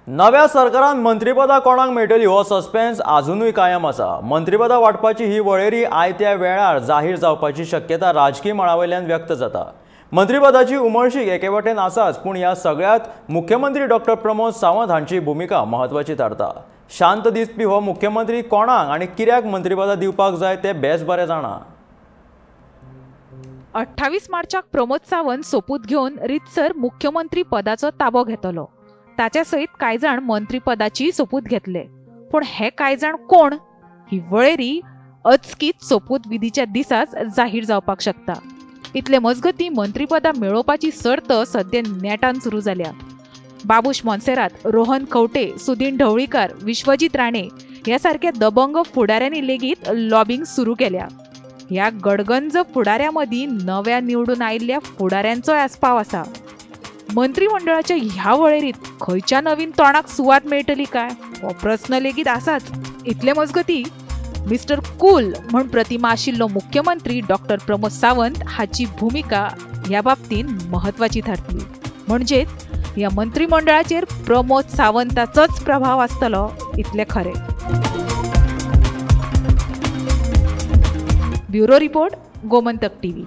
नव्या सरकारान मंत्रीपदां कोणाक मेळटली हो सस्पेन्स आजुनूय कायम आसा। मंत्रीपदां वांटपाची ही वळेरी आयत्या वेळार जाहीर जावपाची शक्यता राजकी मळावयल्यान व्यक्त जाता। मंत्रीपदाची उमळशीक एके वटेन आसाच, पूण ह्या सगळ्यांत मुख्यमंत्री डॉक्टर प्रमोद सावंत हांची भुमिका म्हत्वाची थारता। शांत दिसपी हो मुख्यमंत्री कोणाक आनी कित्याक मंत्रीपदां दिवपाक जाय ते बेस बरें जाणा। 28 मार्चाक प्रमोद सावंत सोपूत घेवन रितसर मुख्यमंत्री पदाचो ताबो घेतलो। ताच्या सयत कांय जाण मंत्रीपदाची सोपूत घेतले, पूण हे कांय जाण कोण ही वळेरी अचकीत सोपूतविधीच्या दिसाच जाहीर जावपाक शकता। इतले मजगती मंत्रीपदां मेळोवपाची सर्त सद्या नेटान सुरू जाल्या। बाबूश मोन्सेरात, रोहन खंवटे, सुदीन ढवळीकर, विश्वजीत राणे ह्या सारक्या दबंग फुडाऱ्यांनी लेगीत लॉबिंग सुरू केल्या। ह्या गडगंज फुडाऱ्यां मदीं नव्या निवडून आयिल्ल्या फुडाऱ्यांचोय आस्पाव आसा। मंत्रीमंडळाच्या ह्या वळेरीत खंयच्या नवीन तोंडाक सुवात मेळटली काय हो प्रस्न लेगीत आसाच। इतले मजगती मिस्टर कूल म्हूण प्रतिमा आशिल्लो मुख्यमंत्री डॉक्टर प्रमोद सावंत हाची भुमिका ह्या बाबतींत म्हत्वाची थारतली। म्हणजेच ह्या मंत्रीमंडळाचेर प्रमोद सावंताचोच प्रभाव आसतलो इतलें खरें। Bureau report, Gomantak TV.